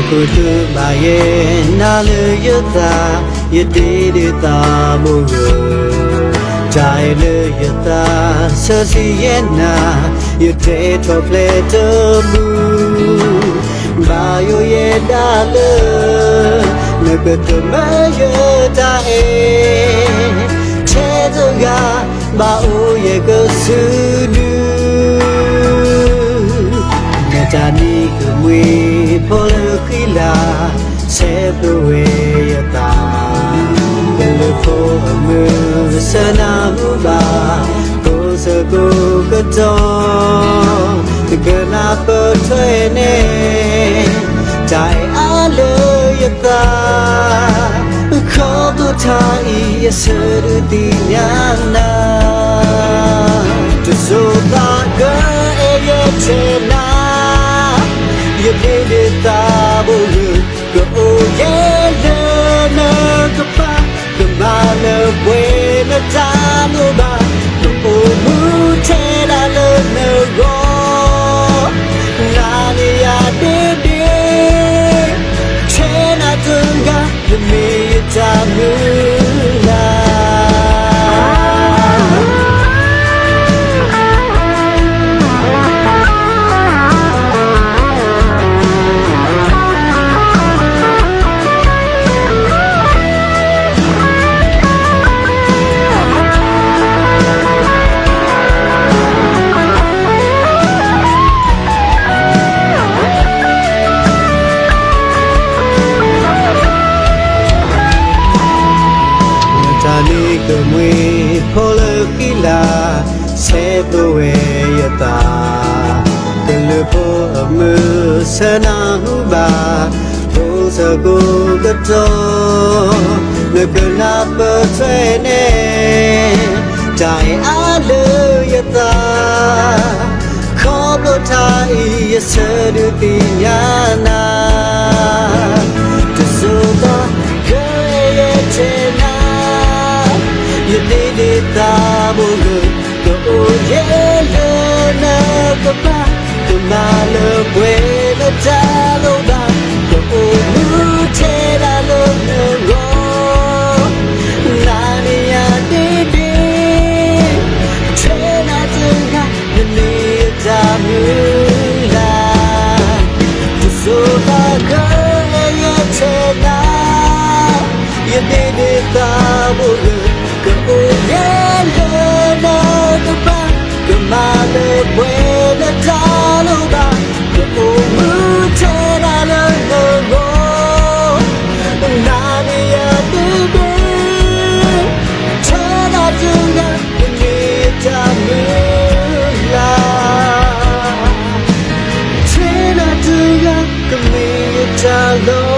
ဃုာ်သုဘၣ်ယဲ နၤလၢယသး, ယဒ့ဒ့သးဘိဂၢၢ်, တၢ်အဲၣ်လၢယသးဆၢဆံယဲနၤ, ယတဲထီၣ်ဖျဲးတမုာ်, ဘၣ်ယိၣ်ယဲဒၣ်လၢ နကသမၢယတၢ်အဲၣ်, ထဲတဂၤ ဘၣ်အိၣ်ယဲကစုဒု, နတၢ်နံၤကမှံၤဖီလၢဃံလၤ, ဆဲးဖျိဝဲယသး, ကလုၢ်ဖိအမုၢ်ဆၢနၢ်ဟူဘၣ်, ကိးဆၢကိးကတီၢ်, နကနၢ်ပၢၢ်ထွဲန့ၣ် တၢ်အဲၣ်အါလၢယသး, ခီဖျိတၢ်အံၤယဆၢဒုးသ့ၣ်ညါနၤ, တစိၤသးကအဲၣ်ယဲထဲနၤ, ယဒ့ဒ့သးဘိဂၢၢ်, ကအိၣ်ယဲလၢနကပၤ, ကမၤလၢပှဲၤနတၢ်လိၣ်ဘၣ်, ကအိၣ်မူထဲဒၣ်လၢနဂီၢ်, နၤန့ၣ်ယၤဒ့ဒ့, ထဲနၤတဂၤ နမ့ၢ်ယတၢ်မုၢ်လၢ် တၢ်နံၤကမှံၤဖီလၢဃံလၤ, ဆဲးဖျိဝဲယသး, ကလုၢ်ဖိအမုၢ်ဆၢနၢ်ဟူဘၣ်, ကိးဆၢကိးကတီၢ်, နကနၢ်ပၢၢ်ထွဲန့ၣ်, တၢ်အဲၣ်အါလၢယသး, ခီဖျိတၢ်အံၤယဆၢဒုးသ့ၣ်ညါနၤ, တစိၤသးကအဲၣ်ယဲထဲနၤ, ယဒ့ဒ့သးဘိဂၢၢ်, ကအိၣ်ယဲလၢနကပၤ, ကမၤလၢပှဲၤနတၢ်လိၣ်ဘၣ်, ကအိၣ်မူထဲဒၣ်လၢနဂီၢ်, နၤန့ၣ်ယၤဒ့ဒ့, ထဲနၤတဂၤ နမ့ၢ်ယတၢ်မုၢ်လၢ်, တစိၤသးကအဲၣ်ယဲထဲနၤ, ယဒ့ဒ့သးဘိဂၢၢ်, ကအိၣ်ယဲလၢနကပၤ, ကမၤလၢပှဲၤနတၢ်လိၣ်ဘၣ်, ကအိၣ်မူထဲဒၣ်လၢနဂီၢ်, နၤန့ၣ်ယၤဒ့ဒ့, ထဲနၤတဂၤ ကမ့ၢ်ယတၢ်မုၢ်လၢ်, ထဲနၤတဂၤ ကမ့ၢ်ယတၢ်လီၤ